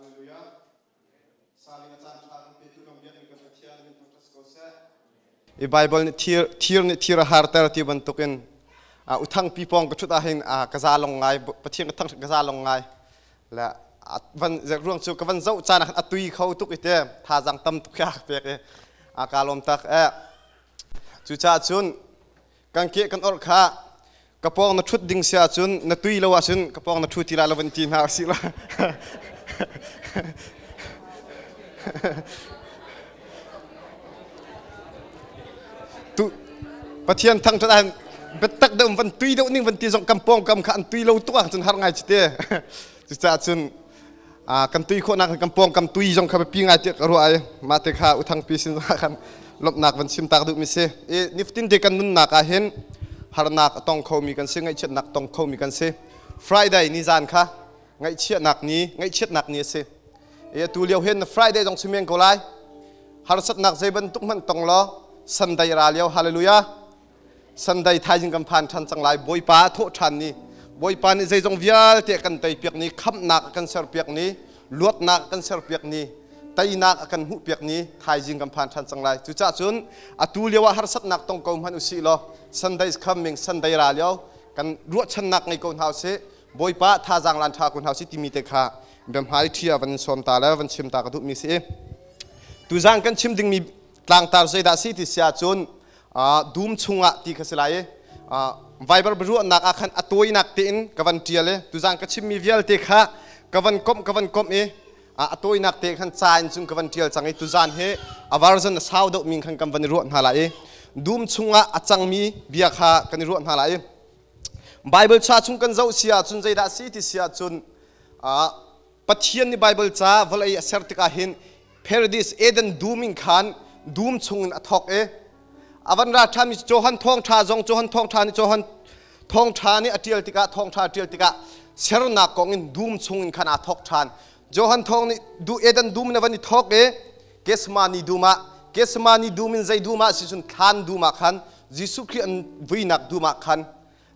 Hallelujah. Saling a caan ṭha kan petu kan biakmi kan Pathian min thangṭhat ko seh. I Bible nih thir thir nih thir a harter ti bantukin uthang pi pawng ka ṭhut ahhin ka za long ngai Pathian ka thangṭhat ka za long ngai le van ruang cu ka van zoh caan ah a tui kho tuk i te thazaang tam tuk ka pek i a ka lawm tak e. Cucaah cun kan ke kan orh kha ka pawng na ṭhut ding si ahcun na tui lo ahcun ka pawng na ṭhu ti lai lo van ti hna usih la. Tu Pathian thangṭhat ahhin biatak deuh van tui deuh ning van ti zong kan pawngkam kha an tui lo tuk ahcun har ngai cite. Cucaah cun kan tui khawhnak kan pawngkam tui zong kha biapi ngai tiah ka ruah i mah te kha uthangpi sin khan lawmhnak van chim tak duhmi si. I nifatin te kan nunnak ah hin harnak a tong khomi kan si, ngaihchiatnak tong khomi kan si. Friday ni zan kha ngaihchiatnak ni ngaihchiatnak ni a si. I atu lio hin Friday zong chimeng ko lai. Harsatnak zei bantuk hmanh tong law Sunday ra lio hallelujah. Sunday thaizing kan phan ṭhan cang lai. Bawipa a thawh ṭhan ni. Bawipa nih zeizong vialte a kan teipiak ni, khamhnak a kan serpiak ni, luatnak a kan serpiak ni, teinak a kan hmuhpiak ni, thaizing kan phan ṭhan cang lai. Cucaah cun atu lio ah harsatnak tong ko hmanh usih law Sunday is coming, Sunday ra lio kan ruahchannak ngei ko hna usih. Bawipa thazaang lan ṭha ko hna usih timi te kha biahmai ṭhia van sawm ta le van chim ta ka duhmi si. Tuzaan kan chim dingmi tlangtar zeidah si ti si ahcun dum chungah ti kha si lai i Viber biaruahnak ah khan a tawinak tein ka van ṭial i tuzaan ka chimmi vialte kha ka van komh ka van komh i a tawinak te khan ca in cun ka van ṭial cang i tuzaan hi a version a sau deuh mi khan kan van i ruah hna lai i dum chungah a cangmi bia kha kan i ruah hna lai i Bible cha chung kan zoh si ahcun zeidah si ti si ahcun Pathian nih Bible ca vawlei a ser tikah hin Paradise Eden dum in khan dum chungin a thawk i a van ra ṭhanmi Johan thawngṭha zong Johan thawngṭha nih Johan thawngṭha nih a ṭial tikah thawngṭha a ṭial tikah sernak kong in dum chungin khan aa thawk ṭhan. Johan thawng nih du Eden dum in a van i thawk i Gethsemane dum ah Gethsemane dum in zei dum ah si cun thlan dum ah khan Jesuh Khrih an vuinak dum ah khan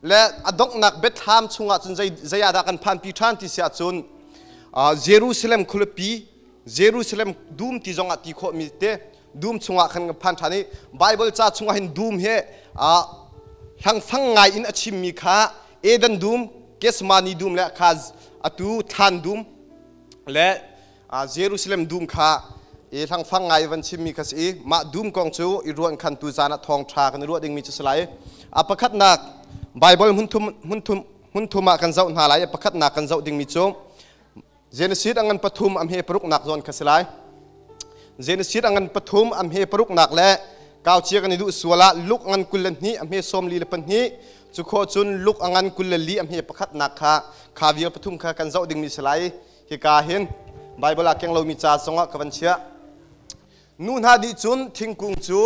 le a donghnak biathlam chungah cun zei zei ah dah kan phanpi ṭhan ti si ahcun Jerusalem khualipi Jerusalem dum ti zongah ti khawhmi te dum chungah khan kan phan ṭhan i Bible ca chungah hin dum hi hlangfang ngai in a chimmi kha Eden dum Gethsemane dum le kha atu thlan dum le Jerusalem dum kha i hlangfang ngai van chimmi kha si i mah dum kong cu i ruan khan tu zan ah thawngṭha kan i ruah dingmi cu si lai. A pakhatnak Bible hmunthum hmunthum hmunthum ah kan zoh hna lai. A pakhatnak kan zoh dingmi cu Genesis a ngan pathum a hme paruknak zawn kha si lai. Genesis a ngan pathum a hme paruknak le kaucia kan i duh sual ah Luke ngan 22 a hme 42 cu khawh cun Luke a ngan 24 a hme pakhatnak kha kha vial pathum kha kan zoh dingmi si lai. Hika hin Bible ah keng lomi ca zongah ka van chiah. Nu hna nih cun thingkung cu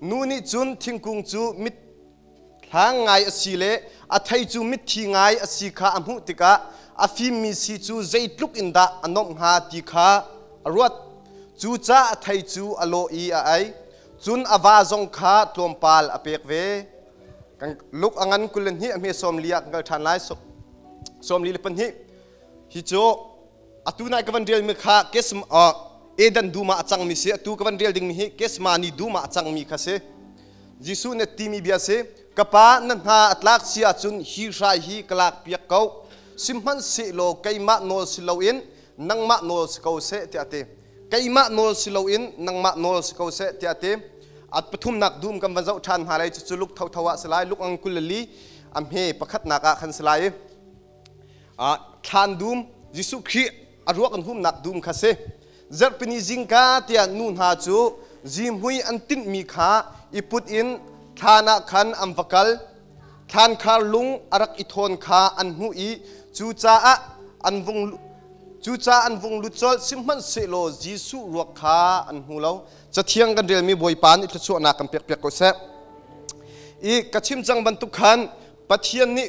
nu nih cun thingkung cu mit hlang ngai a si le a thei cu mitthi ngai a si kha a hmuh tikah a fimmi si cu zeitluk in dah a nuamh hnga ti kha a ruat. Cucaah a thei cu a lawh i a ei. Cun a va zong kha tlawmpal a pek ve. Kan luk a ngan 22 a hme 40 ah kan kal ṭhan lai. 42. Hi cu atu nai ka van relmi kha Kesm Eden dum ah a cangmi si. Atu ka van rel dingmi hi Kesmani dum ah a cangmi kha si. Jesuh nih timi bia si. Ka pa na hna a tlak si ahcun hi hrai hi ka lak piak ko. Sihmanhsehlaw keimah nawl si loin nangmah nawl si ko seh tiah a ti. Keimah nawl si loin nangmah nawl si ko seh tiah a ti. At pathumnak dum kan van zoh ṭhan hna lai cucu luk thotho ah si lai. Luk ang 24 a hme pakhatnak ah khan si lai. Thlan dum Jesuh Khrih a ruak an humnak dum kha si. Zarhpini zingka tiah nu hna cu zihmui an tinhmi kha i put in thlan ah khan an va kal. Thlankhar lung a rak i thawn kha an hmuh i cucaah an vung cucaah an vung lut colh. Sihmanhsehlaw Jesuh ruak kha an hmu lo. Cathiang kan relmi Bawipa nih thluachuahnak kan pekpiak ko seh. I ka chim cang bantuk khan Pathian nih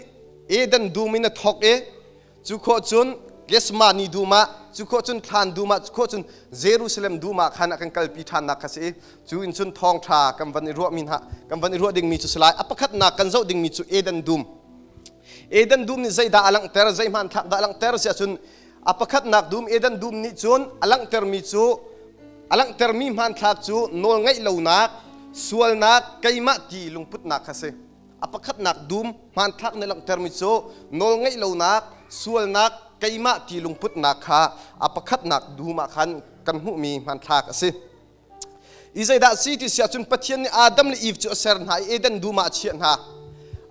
Eden dum in a thawk i cu khawh cun Gethsemane dum ah, cu khawh cun thlan dum ah, cu khawh cun Jerusalem dum ah khan a kan kalpi ṭhannak kha si i cu in cun thawngṭha kan van i ruahmi hna kan van i ruah dingmi cu si lai. A pakhatnak kan zoh dingmi cu Eden dum. Eden dum nih zeidah a langhter, zei hmanthlak dah a langhter si ahcun A pakhatnak dum Eden dum nih cun a langhtermi cu a langhtermi hmanthlak cu nawlngaih lonak, sualnak, keimah ti lungputnak kha si. A pakhatnak dum hmanthlak nih langhtermi cu nawlngaih lonak, sualnak, keimah ti lungputnak kha a pakhatnak dum ah khan kan hmuhmi hmanthlak a si. I zeidah si ti si ahcun Pathian nih Adam le Eve cu a ser hna i Eden dum ah a chiah hna.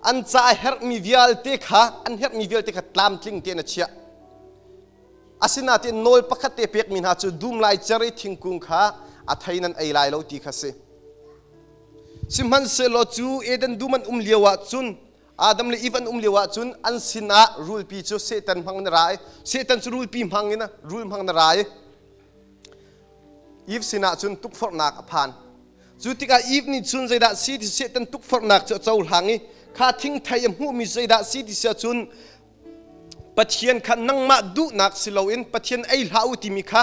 An ca a herhmi vialte kha an herhmi vialte kha tlamtling tein a chiah. Asinain nawl pakhat te pekmi hna cu dum lai cer i thingkung kha a thei nan ei lai lo ti kha si. Sihmanhsehlaw cu Eden dum an um lio ah cun Adam le Eve an um lio ah cun an sinah rulpi cu Satan hmang in a ra i Satan cu rulpi hmang in rul hmang in a ra i Eve sinah cun tukforhnak a phan. Cu tikah Eve nih cun zeidah si ti Satan tukforhnak cu a cohlang i kha thingthei a hmuhmi zeidah si ti si ahcun Pathian kha nangmah duhnak si loin Pathian ei hlah u timi kha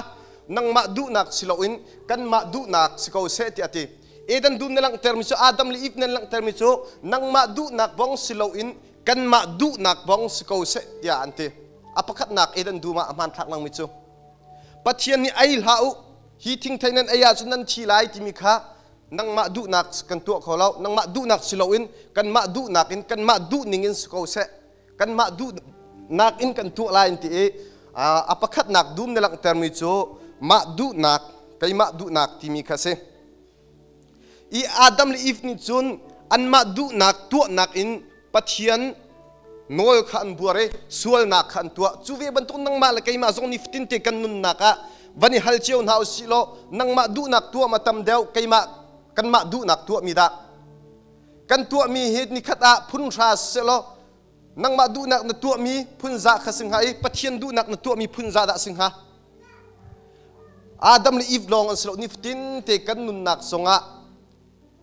nangmah duhnak si loin kanmah duhnak si ko seh tiah a ti. Eden dum na langhtermi cu Adam le Eve nan langhtermi cu nangmah duhnak bong si loin kanmah duhnak bong si ko seh tiah an ti. A pakhatnak Eden dum ah a hmanthlak langmi cu Pathian nih ei hlah u, hi thingthei nan ei ahcun nan thi lai timi kha nangmah duhnak kan tuah kho lo. Nangmah duhnak si loin kanmah duhnak in kanmah duhning in si ko seh. Kanmah duhnak in kan tuah lai ti i a pakhatnak dum na langhtermi cu mah duhnak, keimah duhnak timi kha si. I Adam le Eve nih cun anmah duhnak tuahnak in Pathian nawl kha an buar i sualnak kha an tuah. Cu ve bantuk nangmah le keimah zong nifatin te kan nunnak ah van i hal cio hna u sih law nangmah duhnak tuah ma tam deuh keimah kanmah duhnak tuahmi dah kan tuahmi hi nikhat ah phun hra selaw nangmah duhnak na tuahmi phun za kha si hnga i Pathian duhnak na tuahmi phun za dah si hnga? Adam le Eve lawng an si lo nifatin te kan nunnak zongah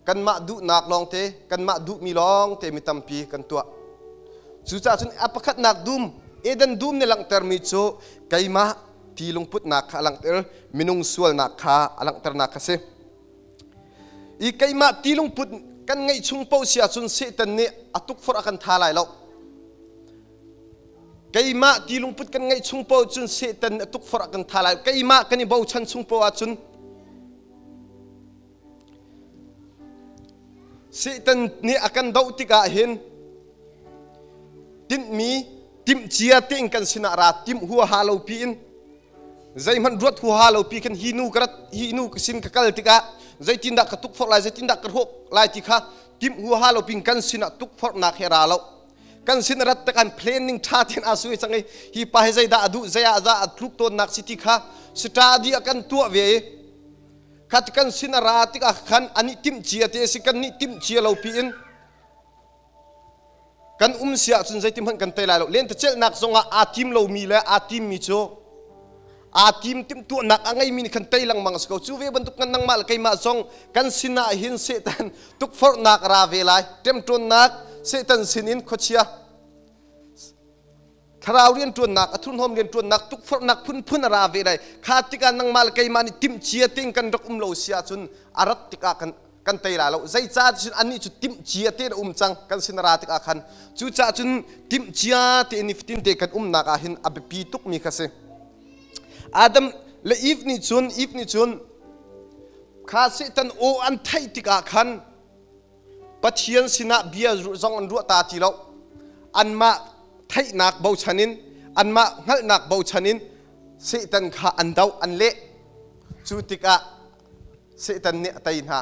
kanmah duhnak lawngte kanmah duhmi lawngte mi tampi kan tuah. Cucaah cun a pakhatnak dum Eden dum nih langhtermi cu keimah ti lungputnak kha a langhter minung sualnak kha a langhternak kha si. I keimah ti lungput kan ngeih chung paoh si ahcun Satan nih a tukforh a kan tha lai lo. Keimah ti lungput kan ngeih chung paoh cun Satan a tukforh a kan tha lai. Keimah kan i bochan chung paoh ahcun Satan nih a kan doh tikah hin tinhmi timhcia tein kan sinah ra timh huaha lo piin zeihmanh ruat huaha lo pi khan hi nu ka rat hi nu sin ka kal tikah zeitindah ka tukforh lai zeitindah ka hrawk lai ti kha timh huaha lo pin kan sinah tukforhnak he ra lo. Kan sin rat tak an planning tha ten a sui cang i hi pa hi zeidah a duh zei ah dah a tluk tawnnak si ti kha study a kan tuah ve i khat kan sin a ra tikah khan ani timh cia te si kan nih timh cia lo pi in kan um sia cun zeitim hmanh kan tei lai lo. Lentecelhnak zongah aa tim lomi le aa timmi cu aa tim timhtuahnak a ngeimi nih khan tei lengmang a si ko. Cu ve bantuk kan nangmah le keimah zong kan sinah hin Satan tukforhnak ra ve lai. Ṭemṭawnnak Satan sinin khuachia thlarau rianṭuannak a thurhnawm rianṭuannak tukforhnak phunphun a ra ve lai. Kha tikah nangmah le keimah nih timhcia tein kan rak um lo si ahcun a rat tikah kan kan tei lai lo. Zeicah cun anih cu timhcia tein a um cang kan sin a ra tikah khan. Cucaah cun timhcia tein nifatin te kan umnak ah hin a biapi tukmi kha si. Adam le Eve nih cun Eve nih cun kha Satan aw an theih tikah khan Pathian sinah bia zong an ruah ta ti lo. Anmah theihnak bochan in anmah hngalhnak bochan in Satan kha an doh an leh. Cu tikah Satan nih a tei hna.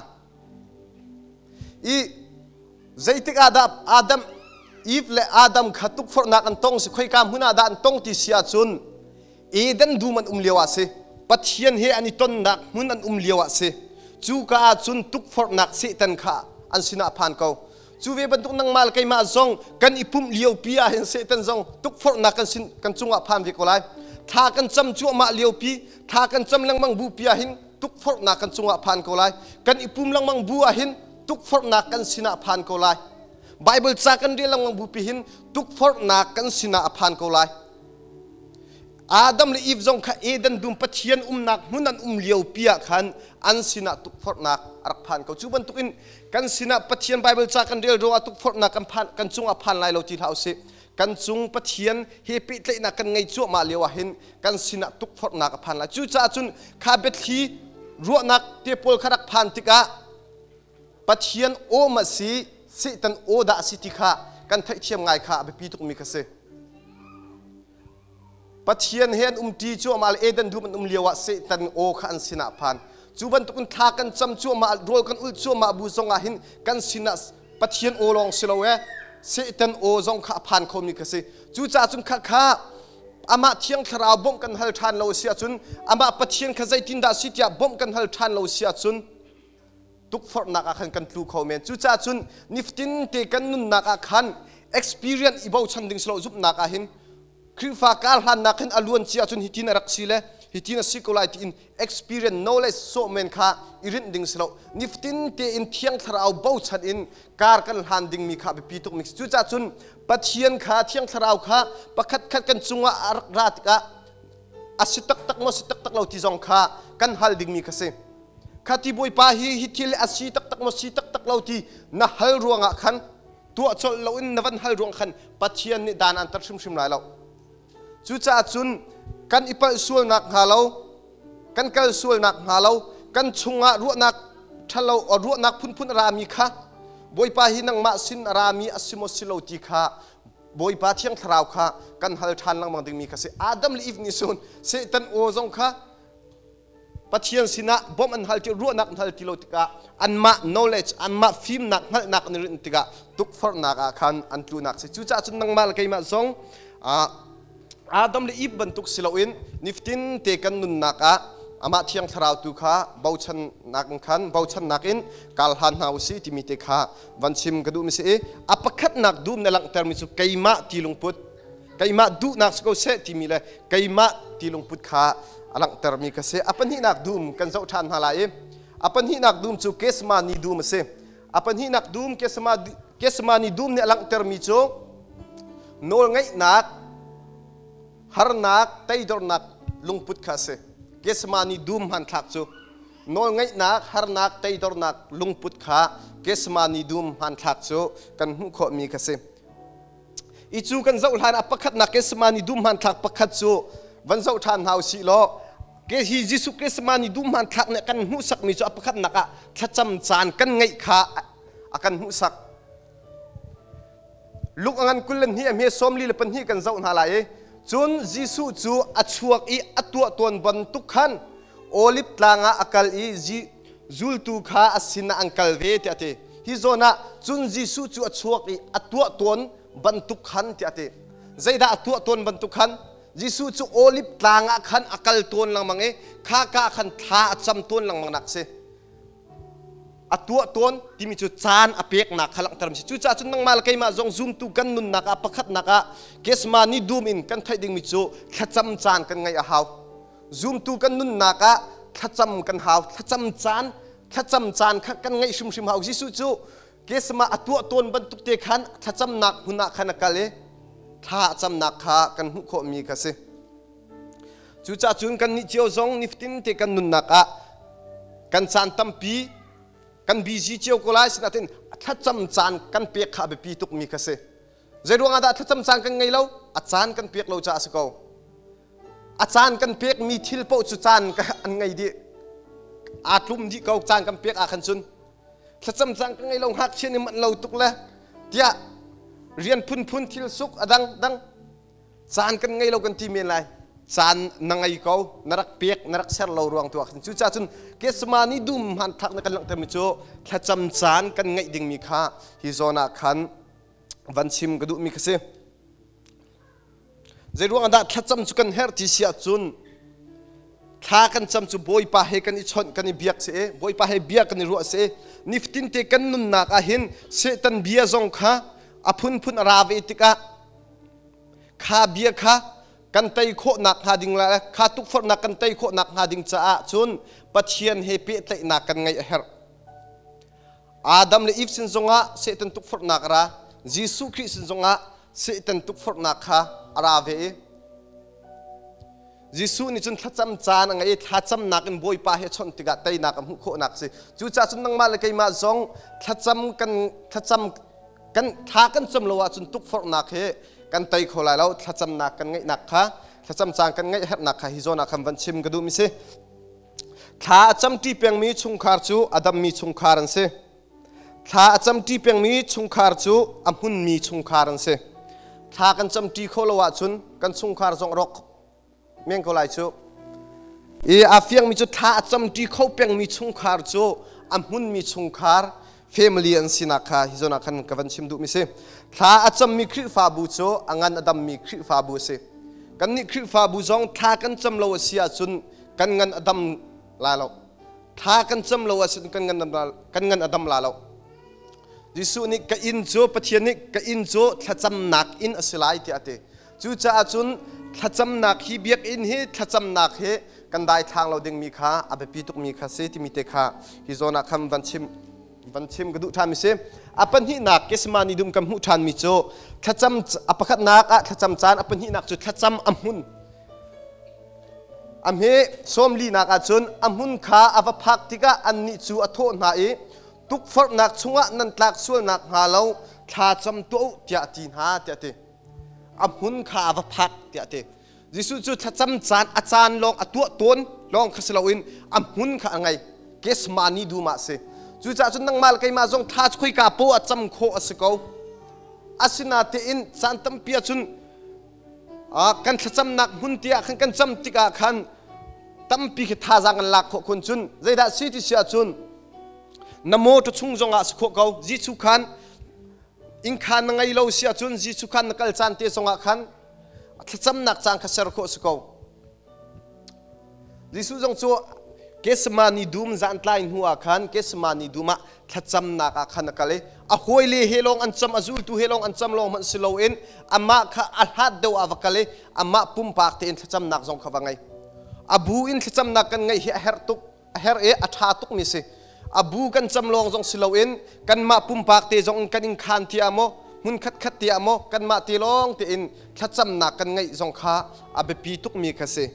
I zeitik ah dah Adam Eve le Adam kha tukforhnak an tong si khoika hmun ah dah an tong ti si ahcun Eden dum an um lio ah si. Pathian he an i tonnak hmun an um lio ah si. Cuka ah cun tukforhnak Satan kha an sinah a phan ko. Cu ve bantuk nangmah le keimah zong kan i pumh lio pi ah hin Satan zong tukforhnak kan sin kan cungah phan ve ko lai. Thla kan cam cuahmah lio pi, thla kan cam lengmang bu pi ah hin tukforhnak kan cungah phan ko lai. Kan i pum lengmang bu ah hin tukforhnak kan sinah phan ko lai. Bible ca kan rel lengmang bu pi hin tukforhnak kan sinah a phan ko lai. Adam le Eve zong kha Eden dum Pathian umnak hmun an um lio pi ah khan an sinah tukforhnak a rak phan ko. Cu bantukin kan sinah Pathian Bible ca kan rel ruangah tukforhnak kan phan kan cungah phan lai lo ti hlah usih. Kan cung Pathian he pehtlaihnak kan ngei cuahmah lio ah hin kan sinah tukforhnak a phan lai. Cucaah cun kha biathli ruahnak te pawl kha rak phan tikah Pathian aw ma si, Satan aw dah a si ti kha kan theihthiam ngai kha a biapi tukmi kha si. Pathian he an umṭi cuahmah le Eden dum an um lioah Satan aw kha an sinah a phan. Cu bantukin thla kan cam cuahmah, rawl kan ulh cuahmah bu zongah hin kan sinah Pathian aw lawng si lo ee, Satan aw zong kha a phan khomi kha si. Cucaah cun khakha amah Thiang Thlarau bawmh kan hal ṭhan lo a si ahcun, amah Pathian kha zeitindah a si tiah bawmh kan hal ṭhan lo a si ahcun, tukforhnak ah khan kan tlu kho men. Cucaah cun nifatin te kan nunnak ah khan experience i bochan ding si lo zumhnak ah hin Khrihfa kar hlannak hin a luan cia cun hitin a rak si le hitin a si ko lai tiin experience knowledge sawh men kha i rinh ding si lo. Nifatin tein Thiang Thlarau bochan in kar kan hlan dingmi kha biapi tuk mi cucaah cun Pathian kha Thiang Thlarau kha pakhat khat kan cungah a rak ra tikah a si taktak maw si taktak lo ti zong kha kan hal dingmi kha si. Khati Bawipa hi hi thil a si taktak maw si taktak lo ti na hal ruangah khan tuah colh loin na van hal ruang khan Pathian nih dan an tar hrimhrim lai lo. Cucaah cun kan i palh sualnak hnga lo, kan kal sualnak hnga lo, kan chungah ruahnak ṭhalo ruahnak phunphun a rami kha Bawipa hi nangmah sin a rami a si maw si lo ti kha Bawipa Thiang Thlarau kha kan hal ṭhan lengmang dingmi kha si. Adam le Eve nih cun Satan aw zong kha Pathian sinah bawmh an hal ti ruahnak an hal ti lo tikah anmah knowledge anmah fimnak hngalhnak an i rinh tikah tukforhnak ah khan an tlunak si. Cucaah cun nangmah le keimah zong Adam le Eve bantuk si loin nifatin te kan nunnak ah amah Thiang Thlarau tu kha bochannak in khan bochannak in kal hlan hna usih timi te kha van chim ka duh mi si i a pakhatnak dum na langhtermi cu keimah ti lungput keimah duhnak si ko seh timi le keimah ti lungput kha a langhtermi ka si. A pahnihnak dum kan zoh ṭhan hna lai i a pahnihnak dum cu Kesmani dum a si. A pahnihnak dum Kesmani dum nih a langhtermi cu nawlngaihnak, harnak, teidornak lungput kha a si. Kesmani dum hmanthlak cu nawlngaihnak, harnak, teidornak lungput kha Kesmani dum hmanthlak cu kan hmuh khawhmi kha si. I cu kan zoh hlan ah pakhatnak Gethsemane dum hmanthlak pakhat cu van zoh ṭhan hna usih law ke hi Jesuh Gethsemane dum hmanthlak nih kan hmuhsakmi cu a pakhatnak ah thlacam caan kan ngeih kha a kan hmuhsak. Luk a ngan 22 a hme 42 kan zoh hna lai i cun Jesuh cu a chuak i a tuah tawn bantuk khan Olive tlang ah a kal i zultu kha a sinah an kal ve tiah a ti. Hi zawn ah cun Jesuh cu a chuak i a tuah tawn bantuk khan tiah a ti. Zeidah a tuah tawn bantuk khan? Jesuh cu Olive tlang ah khan a kal tawn lengmang i kha ka khan thla a cam tawn lengmang nak si. A tuah tawn timi cu caan a peknak kha langhter si. Cucaah cun nangmah le keimah zong zumtu kan nunnak ah pakhatnak ah Gethsemane dum in kan theih dingmi cu thlacam caan kan ngeih a hau. Zumtu kan nunnak ah thlacam kan hau. Thlacam caan, thlacam caan kha kan ngeih hrimhrim hau. Jesuh cu Gethsemane a tuah tawn bantuk te khan thlacamnak hmun ah khan a kal i thla a camnak kha kan hmuh khawhmi kha si. Cucaah cun kannih cio zong nifatin te kan nunnak ah kan caan tampi kan busy cio ko lai sinain thlacam caan kan pek kha a biapi tukmi kha si. Zei ruangah dah thlacam caan kan ngei lo? A caan kan pek lo caah a si ko. A caan kan pekmi thil paoh cu caan an ngei dih. Aa tlum dih ko caan kan pek ah khan cun. Thlacam caan kan ngei lo ngakchia nih manh lo tuk le tiah rian phunphun thil suk a dang dang caan kan ngei lo kan ti men lai. Caan na ngei ko, na rak pek, na rak ser lo ruang tu ah khan. Cucaah cun Gethsemane dum hmanthlak na kan langhtermi cu thlacam caan kan ngeih dingmi kha hi zawn ah khan van chim ka duhmi ka si. Zeiruang dah thlacam cu kan herh ti si ahcun thla kan cam cu Bawipa he kan i chawnh kan i biak si i Bawipa he bia kan i ruah si i nifatin te kan nunnak ah hin Satan bia zong kha a phunphun a ra ve tikah kha bia kha kan tei khawhnak hnga ding le kha tukforhnak kan tei khawhnak hnga ding caah cun Pathian he pehtlaihnak kan ngeih a herh. Adam le Eve sin zongah Satan tukforhnak a ra. Jesuh Khrih sin zongah Satan tukforhnak kha a ra ve i Jesuh nih cun thlacam caan a ngei i thlacamnak in Bawipa he chawnh tikah teinak a hmuh khawhnak a si. Cucaah cun nangmah le keimah zong thlacam kan thlacam kan thla kan cam lo ahcun tukforhnak he Kan tei kho lai lo. Thlacamnak kan ngeihnak kha, thlacam caan kan ngeih herhnak kha hi zawn ah khan van chim ka duhmi si. Thla a camṭi pengmi chungkhar cu a dammi chungkhar an si. Thla a camṭi pengmi chungkhar cu a hmunmi chungkhar an si. Thla kan camṭi khawh lo ahcun kan chungkhar zong rawk men ko lai cu. I a fiangmi cu thla a camṭi kho pengmi chungkhar cu a hmunmi chungkhar, family an sinak kha hi zawn ah khan ka van chim duhmi si. Thla a cammi Khrihfabu cu a ngan a dammi Khrihfabu a si. Kannih Khrihfabu zong thla kan cam lo a si ahcun kan ngan a dam lai lo. Thla kan cam lo ahcun kan ngan a dam la lo. Jesuh nih ka inn cu, Pathian nih ka inn cu thlacamnak inn a si lai tiah a ti. Cucaah cun thlacamnak hi, biakinn hi, thlacamnak hi kan daithlang lo dingmi kha a biapi tukmi kha si timi te kha hi zawn ah khan van chim ka duh ṭhanmi si. A pahnihnak Gethsemane dum kan hmuh ṭhanmi cu thlacam, a pakhatnak ah thlacam caan, a pahnihnak cu thlacam a hmun. A hme 40nak ah cun a hmun kha a va phak tikah annih cu a thawh hna i, "Tukforhnak chungah nan tlak sualnak hnga lo thla cam tuah u," tiah a ti hna tiah a ti. A hmun kha a va phak tiah a ti. Jesuh cu thlacam caan a caan lawng a tuah tawn lawng kha si loin a hmun kha a ngei. Gethsemane dum ah si. Cucaah cun nangmah le keimah zong thla khoika poah a cam khawh a si ko. Asinain caan tampi ahcun kan thlacamnak hmun tiah khan kan cam tikah khan tampi khi thazaang kan lak khawh khun. Cun zeidah si ti si ahcun na motor chung zongah si khawh ko. Jesuh khan innkhaan na ngei lo si ahcun Jesuh khan na kal caan te zongah khan thlacamnak caan kha ser khawh si ko. Jesuh zong cu Gethsemane dum zan tlai hnu ah khan Gethsemane dum ah thlacamnak ah khan a kal i a hawile he lawng an cam, a zultu he lawng an cam lawng hmanh si loin amah kha a hlat deuh ah va kal i amah pumpak tein thlacamnak zong kha va ngei. A bu in thlacamnak kan ngeih hi a herh tuk, a herh i a ṭha tukmi si. A bu kan cam lawng zong si loin kanmah pumpak te zong kan in khaan tiah maw, hmun khatkhat tiah maw, kanmah te lawng tein thlacamnak kan ngeih zong kha a biapi tukmi kha si.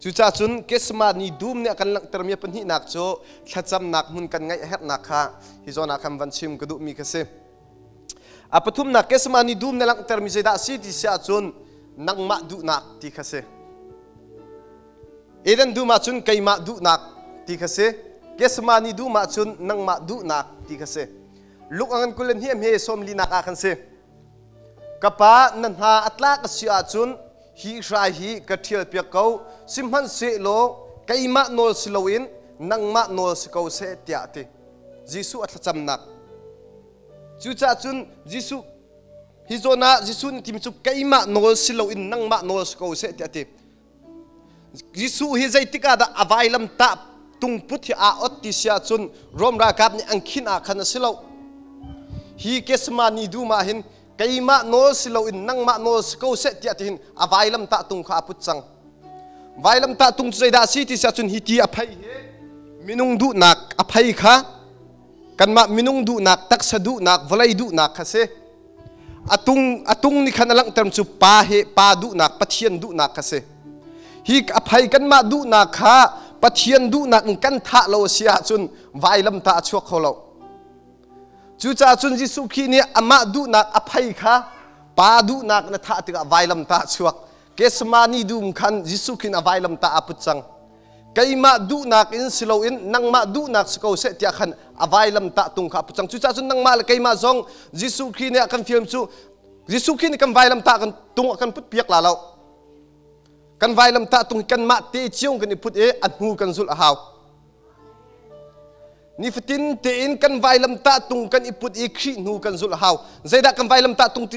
Cucaah cun Gethsemane dum nih a kan langhtermi a pahnihnak cu thlacamnak hmun kan ngeih a herhnak kha hi zawn ah khan van chim ka duhmi kha si. A pathumnak Gethsemane dum nih a langhtermi zeidah a si ti si ahcun nangmah duhnak ti kha si. Eden dum ahcun keimah duhnak ti kha si. Gethsemane dum ahcun nangmah duhnak ti kha si. Luke a ngan 22 a hme 40nak ah khan si. "Ka Pa, na hna a tlak a si ahcun hi hrai hi ka ṭhialpiak ko, sihmanhsehlaw keimah nawl si loin nangmah nawl si ko seh," tiah a ti. Jesuh a thlacamnak. Cucaah cun Jesuh hi zawn ah Jesuh nih timi cu keimah nawl si loin nangmah nawl si ko seh tiah a ti. Jesuh hi zeitik ah dah a vailam tah tungput hi aa ot ti si ahcun Rom ralkap nih an khin ah khan a si lo. Hi Gethsemane dum ah hin keimah nawl si loin nangmah nawl si ko seh tiah tihin a vailam tah tung kha a put cang. Vailam tah tung cu zeidah a si ti si ahcun hi ti a phei hi minung duhnak, a phei kha kanmah minung duhnak, taksa duhnak, vawlei duhnak kha si. A tung nih khan a langhter cu Pa he Pa duhnak, Pathian duhnak kha si. Hi a phei kanmah duhnak kha Pathian duhnak in kan thah lo a si ahcun vailam tah a chuak kho lo. Cucaah cun Jesuh Khrih nih amah duhnak a phei kha Pa duhnak na thah tikah vailam tah a chuak. Gethsemane dum khan Jesuh Khrih a vailam tah a put cang. Keimah duhnak in si loin nangmah duhnak si ko seh tiah khan a vailam tah tung kha a put cang. Cucaah cun nangmah le keimah zong Jesuh Khrih nih a kan film cu Jesuh Khrih nih kan vailam tah kan tung a kan put piak la lo. Kan vailam tah tung kanmah te cio kan i put i a hnu kan zulh a hau. Nifatin tein kan vailam tah tung kan i put i Khrih hnu kan zulh a hau. Zeidah kan vailam tah tung,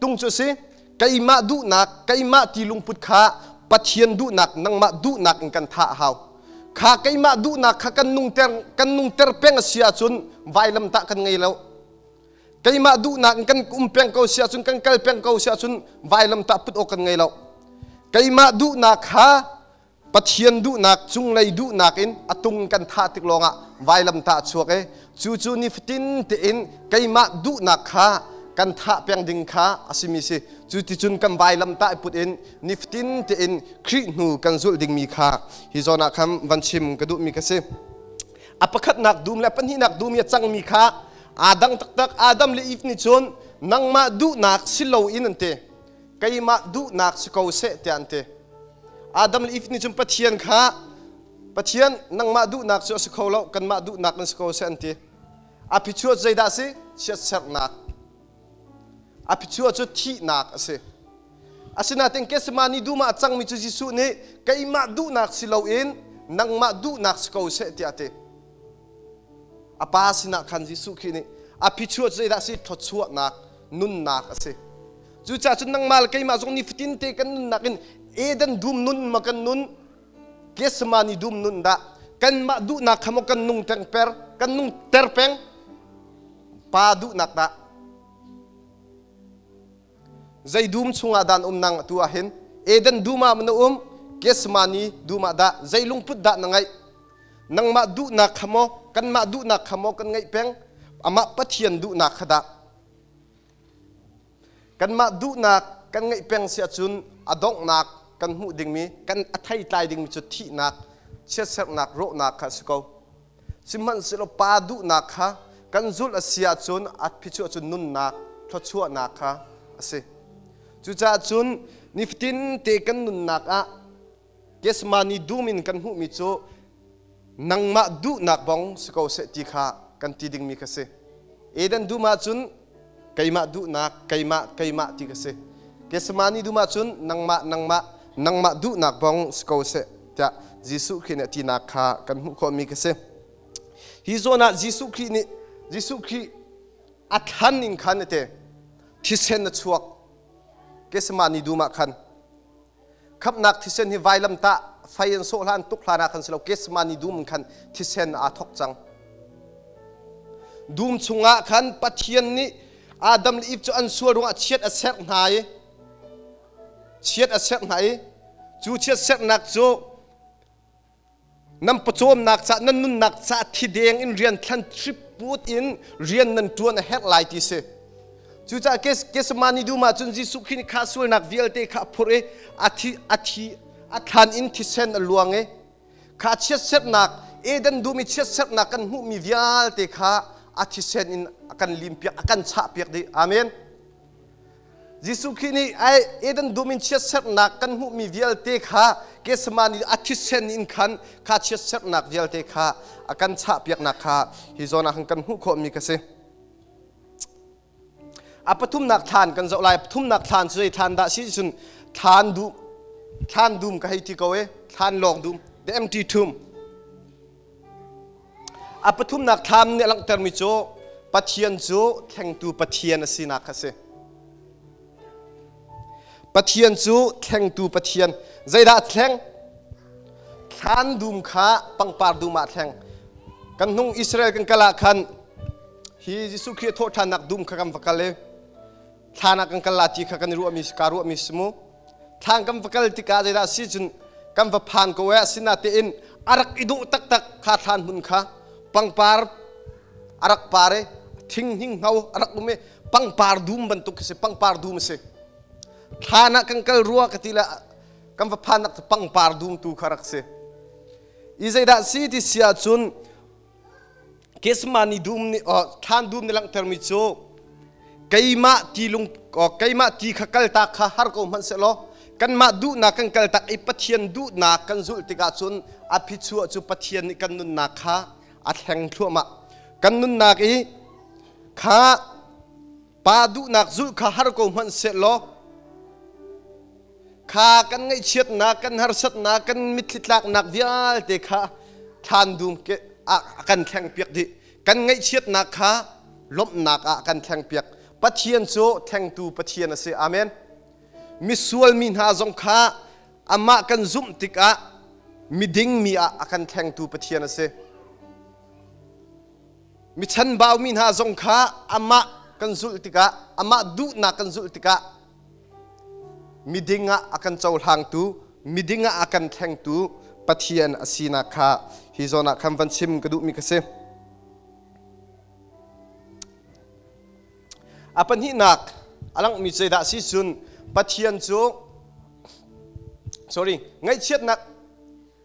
tung cu a si? Keimah duhnak, keimah ti lungput kha Pathian duhnak, nangmah duhnak in kan thah a hau. Kha keimah duhnak kha kan nungter peng a si ahcun vailam tah kan ngei lo. Keimah duhnak in kan um peng ko si ahcun, kan kal peng ko si ahcun vailam tah put awk kan ngei lo. Keimah duhnak kha Pathian duhnak, cunglei duhnak in a tung kan thah tik lawngah vailam tah a chuak i cu cu nifatin tein keimah duhnak kha kan thah peng ding kha a simi si. Cu ticun kan vailam tah i put in nifatin tein Khrih hnu kan zulh dingmi kha hi zawn ah khan van chim ka duhmi ka si. A pakhatnak dum le pahnihnak dum i a cangmi kha aa dang taktak. Adam le Eve nih cun Nangmah duhnak si loin an ti. Keimah duhnak si ko seh tiah an ti. Adam le Eve nih cun Pathian kha Pathian nangmah duhnak cu a si kho lo, kanmah duhnak in si ko seh an ti. A phichuah zeidah a si? Chiatserhnak. A phichuah cu thihnak a si. Asinain Gethsemane dum ah a cangmi cu Jesuh nih keimah duhnak si loin nangmah duhnak si ko seh tiah a ti. A pa sinah khan Jesuh Khrih nih a phichuah cu zeidah a si? Thawchuahnak, nunnak a si. Cucaah cun nangmah le keimah zong nifatin te kan nunnak in Eden dum nun ma kan nun, Gethsemane dum nun dah kanmah duhnak kha maw kan nung per, kan nung ter peng, pa duhnak dah. Zei dum chungah dah na um nang atu ah hin? Eden dum ah na um, Gethsemane dum ah dah zei lungput dah na ngeih? Nangmah duhnak kha maw, kanmah duhnak kha maw kan ngeih peng? Amah Pathian duhnak kha dah? Kanmah duhnak kan ngeih peng si ahcun a donghnak kan hmuh dingmi, kan a theitlai dingmi cu thihnak, chiatserhnak, rawhnak kha a si ko. Sihmanhsehlaw pa duhnak kha kan zulh a si ahcun a phichuah cu nunnak, thluachuahnak kha a si. Cucaah cun nifatin te kan nunnak ah Gethsemane dum in kan hmuhmi cu nangmah duhnak bong si ko seh ti kha kan ti dingmi kha si. Eden dum ahcun keimah duhnak, keimah, keimah ti kha si. Gethsemane dum ahcun nangmah, nangmah, nangmah duhnak bong si ko seh tiah Jesuh Khrih nih a tinak kha kan hmuh khawhmi kha si. Hi zawn ah Jesuh Khrih nih Jesuh Khrih a thlan in khan ate thisen a chuak Gethsemane dum ah khan khamhnak thisen hi vailamtah fei an sawh hlan tuk hlan ah khan si lo Gethsemane dum in khan thisen aa thok cang. Dum chungah khan Pathian nih Adam le Eve cu an sual ruangah chiat a serh hna i chiat a serh hna i cu chiat serhnak cu nan pawcawmnak ca nan nunnak ca thideng in rian thlan triput in rian nan ṭuan a herh lai ti si. Cucaah Gethsemane dum ah cun Jesuh Khrih nih kha sualnak vialte kha a phurh i a thi a thi a thlan in thisen a luang i kha chiatserhnak Eden dum i chiatserhnak kan hmuhmi vialte kha a thisen in a kan limpiak a kan chahpiak dih. Amen. Jesuh Khrih nih ai Eden dum in chiatserhnak kan hmuhmi vialte kha Gethsemane a thisen in khan kha chiatserhnak vialte kha a kan chahpiaknak kha hi zawn ah kan hmuh khawhmi ka si. A pathumnak thlan kan zoh lai. Pathumnak thlan cu zei thlan dah si cun thlan dum thlan dum ka hei ti ko e thlan lawng dum the empty tomb. A pathumnak thlam nih a langhtermi cu Pathian cu thlengtu Pathian a sinak kha a si. Pathian cu thlengtu Pathian. Zeidah a thleng? Thlan dum kha pangpar dum ah a thleng. Kan hnung Israel kan kal ah khan hi Jesuh Khrih a thawhṭhannak dum kha kan va kal i thlan ah kan kal la ti kha kan i ruahmi kaa ruahmi si mu. Thlan kan va kal tikah zeidah a si cun kan va phan ko ee asinatein a rak i dawh taktak kha thlan hmun kha pangpar a rak par i thing hninghno a rak um i pangpar dum bantuk khi si pangpar dum a si. Thlan ah kan kal rua ka ti le kan va phan nak pangpar dum tu kha rak si. I zeidah si ti si ahcun Gethsemane dum nih thlan dum nih langhtermi cu keimah ti lung keimah ti kha kaltak kha har ko hmanh sehlaw kanmah duhnak kan kaltak i Pathian duhnak kan zulh tikah cun a phichuah cu Pathian nih kan nunnak kha a thleng thluahmah. Kan nunnak i kha pa duhnak zulh kha har ko hmanh sehlaw kha kan ngaihchiatnak kan harsatnak kan mitthli tlaknak vialte kha thlan dum ke ah kan thlengpiak dih. Kan ngaihchiatnak kha lawmhnak ah kan thlengpiak. Pathian cu thlengtu Pathian a si. Amen. Misual mi hna zong kha amah kan zumh tikah miding mi ah a kan thlengtu Pathian a si. Mi chanbau mi hna zong kha amah kan zulh tikah amah duhnak kan zulh tikah miding ah a kan cohlangtu miding ah a kan thlengtu Pathian a sinak kha hi zawn ah khan van chim ka duhmi ka si. A pahnihnak a langhmi zeidah si cun Pathian cu sorry ngaihchiatnak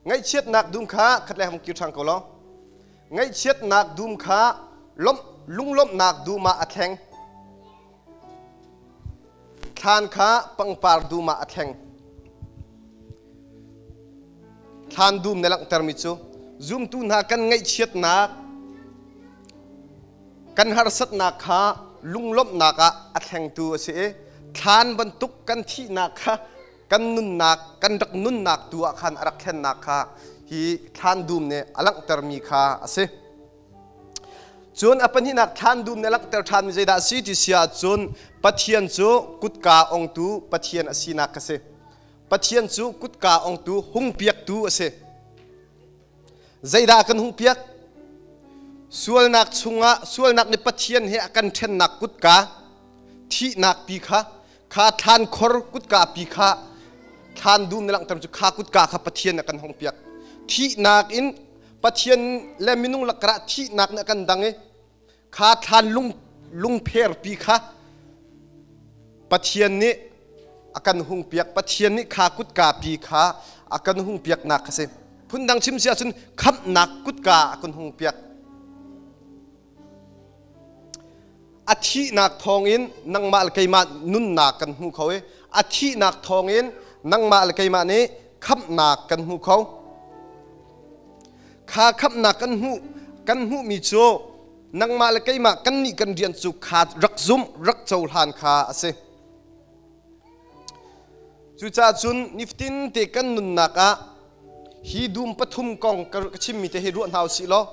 ngaihchiatnak dum kha khat le hang kir ṭhan ko law ngaihchiatnak dum kha lawmh lunglawmhnak dum ah a thleng. Thlan kha pangpar dum ah a thleng. Thlan dum na langhtermi cu zumtu hna kan ngaihchiatnak, kan harsatnak kha lunglawmhnak ah a thlengtu a si i thlan bantuk kan thihnak kha kan nunnak, kan rak nunnak tu ah khan a rak thlennak kha hi thlan dum nih a langhtermi kha a si. Cun a pahnihnak thlan dum nih a langhter ṭhanmi zeidah a si ti si ahcun Pathian cu kutka ongtu Pathian a sinak kha si. Pathian cu kutka ongtu hungpiaktu a si. Zeidah a kan hungpiak? Sualnak chungah sualnak nih Pathian he a kan ṭhennak kutka, thihnak pi kha, kha thlan khor kutka pi kha thlan dum na langhter cu kha kutka kha Pathian a kan hungpiak. Thihnak in Pathian le minung lakah thihnak nih a kan dang i kha thlan lungpher pi kha Pathian nih a kan hung piak. Pathian nih kha kutka pi kha a kan hung piaknak kha si. Phundang chim si ahcun khamhnak kutka a kan hung piak. A thihnak thawngin nangmah le keimah nunnak kan hmu kho i a thihnak thawngin nangmah le keimah nih khamhnak kan hmu kho. Kha khamhnak kan hmuhmi cu nangmah le keimah kannih kan rian cu kha rak zumh, rak cohlan kha a si. Cucaah cun nifatin te kan nunnak ah hi dum pathum kong ka chimmi te hi ruah hna usih law,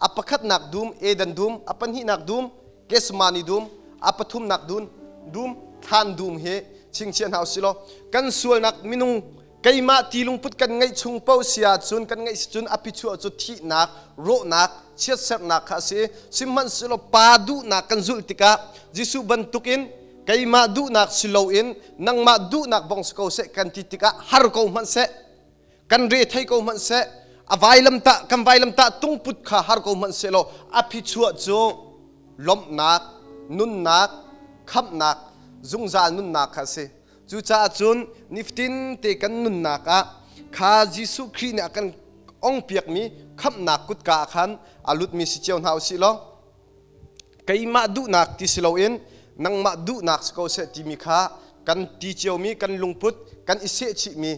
a pakhatnak dum Eden dum, a pahnihnak dum Gethsemane dum, a pathumnak dum thlan dum hi chingchiah hna usih law, kan sualnak minung keimah ti lungput kan ngeih chung paoh si ahcun, kan ngeih si cun a pichuah cu thihnak, rawhnak, chiatserhnak kha a si. Sihmanhsehlaw Pa duhnak kan zulh tikah Jesuh bantukin keimah duhnak si loin nangmah duhnak bong si ko seh kan ti tikah har ko hmanh seh, kan re thei ko hmanh seh, a vailamtah kan vailamtah tungput kha har ko hmanh seh law a phichuah cu lawmhnak, nunnak, khamhnak, zungzal nunnak kha a si. Cucaah cun nifatin te kan nunnak ah kha Jesuh Khrih nih a kan ongpiakmi khamhnak kutka ah khan a lutmi si cio hna usih law, keimah duhnak ti si loin nangmah duhnak si ko seh timi kha kan ti ciomi kan lungput kan i sehchihmi,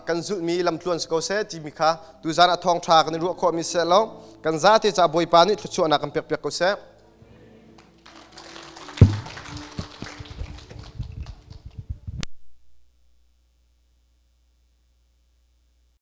kan zulhmi lamtluan si ko seh timi kha tuzan ah thawngṭha kan i ruah khawhmi seh law, kan zate ca Bawipa nih thluachuahnak kan pekpiak ko seh.